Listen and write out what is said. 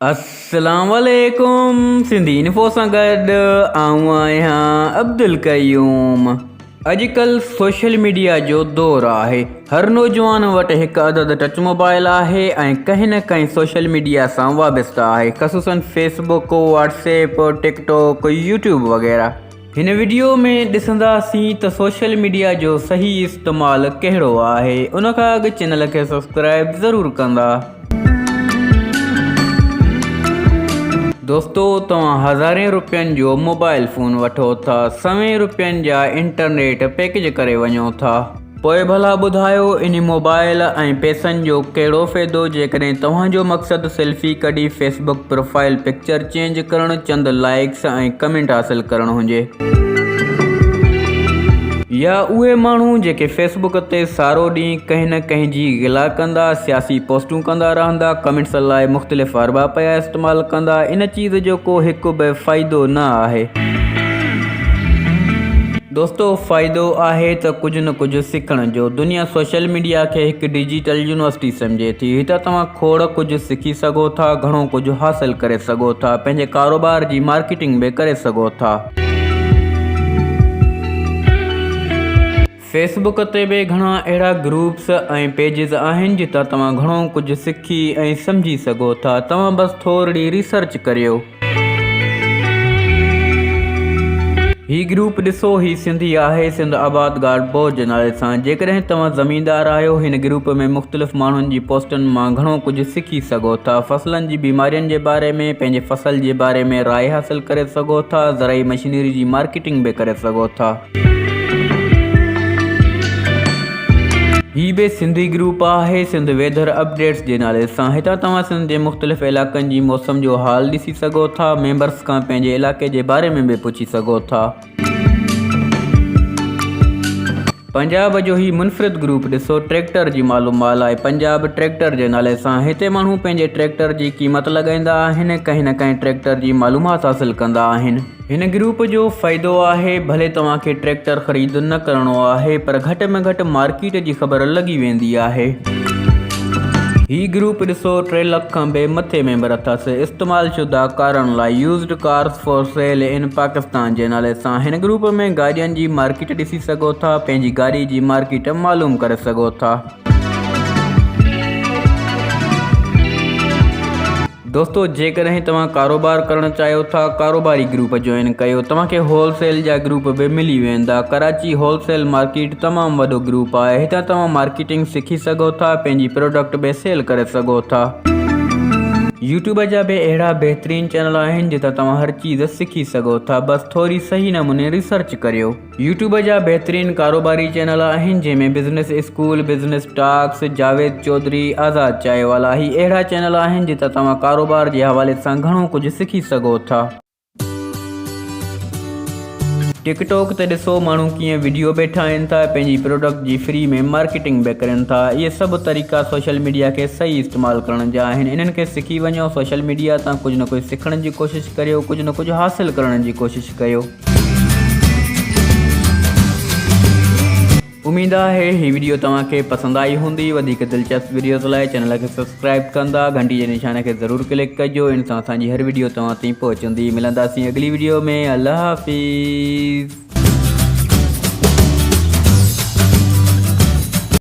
اسلام عليڪم سنڌي انفو سان گڏ آئون آهيان عبدالقيوم. اڄڪلھ سوشل ميڊيا جو دور آهي هر نوجوان وٽ هڪ عدد ٽچ موبائل آهي ۽ ڪنهن نه ڪنهن سوشل ميڊيا سان وابسته آهي خصوصن Facebook WhatsApp TikTok YouTube وغيره. هن وڊيو ۾ ڏسنداسين ته سوشل ميڊيا جو صحيح استعمال ڪهڙو آهي ان کان اڳ چينل کي سبسڪرائب ضرور ڪندا. دوستو توهان هزارين روپين جو موبائل فون وٺو ٿا سوين روپين جا انٽرنيٽ پيڪج ڪري وڃو ٿا. پوء ڀلا ٻڌايو انهي موبائل ۽ پئسن جو ڪهڙو فيدو جيڪڏهن توهان جو مقصد سيلفي ڪڍي فيسبڪ پروفائيل پڪچر چينج ڪرڻ چند لائيڪس ۽ ڪمينٽ حاصل ڪرڻ هجي. يا اهي ماڻهو جيڪي فيسبڪ تي سارو ڏينهن ڪنهن نه ڪنهن جي غلا ڪندا سياسي پوسٽون ڪندا رهندا ڪمينٽس لاء مختلف حربا پيا استعمال ڪندا ان چيز جو ڪو هڪ به فائدو نه آهي. دوستو فائدو آهي ته ڪجهه نه ڪجهه سکڻ جو. دنيا سوشل ميڊيا کي هڪ ڊجيٽل يونيورسٽي سمجهي ٿي. هتان توهان کوڙ ڪجهه سکي سگهو ٿا، گهڻو ڪجهه حاصل ڪري سگهو ٿا، پنهنجي ڪاروبار جي مارڪيٽنگ به ڪري سگهو ٿا. فيس بڪ تي به گهڻا اهڙا گروپس ۽ پيجز آهن جتان توهان گهڻو ڪجهه سکي ۽ سمجهي سگهو ٿا. توهان بس ٿورڙي ريسرچ ڪريو. هي گروپ ڏسو هي سنڌي آهي سنڌ آبادگار بورڊ جي نالي سان جيڪڏهن توهان زميندار آهيو هن گروپ ۾ مختلف ماڻهن جي پوسٽن مان گهڻو ڪجهه سکي سگهو ٿا فصلن جي بيمارين جي باري ۾ پنهنجي فصل جي باري ۾ راء حاصل ڪري سگهو ٿا زرعي مشينري جي مارڪيٽنگ به ڪري سگهو ٿا. هي به سنڌي گروپ آهي سنڌ ويڌر اپڊيٽس جي نالي سان هتان توهان سنڌ جي مختلف علائقن جي موسم جو حال ڏسي سگهو ٿا ميمبرس کان پنهنجي علائقي جي باري ۾ به پڇي سگهو ٿا. پنجاب جو هي منفرد گروپ ڏسو ٽريڪٽر جي معلومات لاء پنجاب ٽريڪٽر جي نالي سان هتي ماڻهو پنهنجي ٽريڪٽر جي قيمت لڳائيندا آهن ڪنهن نه ڪنهن ٽريڪٽر جي معلومات حاصل ڪندا آهن. هن گروپ جو فائدو آهي ڀلي توهان کي ٽريڪٽر خريد نه ڪرڻو آهي پر گهٽ ۾ گهٽ مارڪيٽ جي خبر لڳي ويندي آهي. هي گروپ ڏسو ٽي لک کان به مٿي ميمبر اٿس. استعمال شده ڪارن لاء Used Cars for Sale in Pakistan جي نالي سان هن گروپ ۾ گاڏين جي مارڪيٽ ڏسي سگهو ٿا پنهنجي گاڏي جي مارڪيٽ معلوم ڪري سگهو ٿا. دوستو جيڪڏهن توهان ڪاروبار ڪرڻ چاهيو ٿا ڪاروباري گروپ جوائن ڪيو توهان کي هول سيل جا گروپ به ملي ويندا ڪراچي هول سيل مارڪيٽ تمام وڏو گروپ آهي هتان توهان مارڪيٽنگ سکي سگهو ٿا پنهنجي پروڊڪٽ به سيل ڪري سگهو ٿا. يوٽيوب جا به اهڙا بهترين چينل آهن جتان توهان هر چيز سکي سگهو ٿا بس ٿوري صحيح نموني ريسرچ ڪريو. يوٽيوب جا بهترين ڪاروباري چينل آهن جنهن ۾ business school, business talks, Javed Chaudhry, Azad Chai Wala هي اهڙا چينل آهن جتان توهان ڪاروبار جي حوالي سان گهڻو ڪجهه سکي سگهو ٿا. ٽڪ ٽاڪ تي ڏسو ماڻهو ڪيئن وڊيو به ٺاهين ٿا پنهنجي پروڊڪٽ جي فري ۾ مارڪيٽنگ به ڪرين ٿا اهي سڀ طريقا سوشل ميڊيا کي صحيح استعمال ڪرڻ جا آهن انهن کي سکي وڃو سوشل ميڊيا تان ڪجهه نه ڪجهه سکڻ جي ڪوشش ڪريو ڪجهه نه ڪجهه حاصل ڪرڻ جي ڪوشش ڪيو. اميد آهي هي وڊيو توهان کي پسند آئي هوندي وڌيڪ دلچسپ وڊيوز لاء چينل کي سبسڪرائب ڪندا گهنٽي جي نشان کي ضرور ڪلڪ ڪجو ان سان اسان جي هر وڊيو توهان تائين پهچندي ملنداسين اڳلي وڊيو ۾ الله حافظ.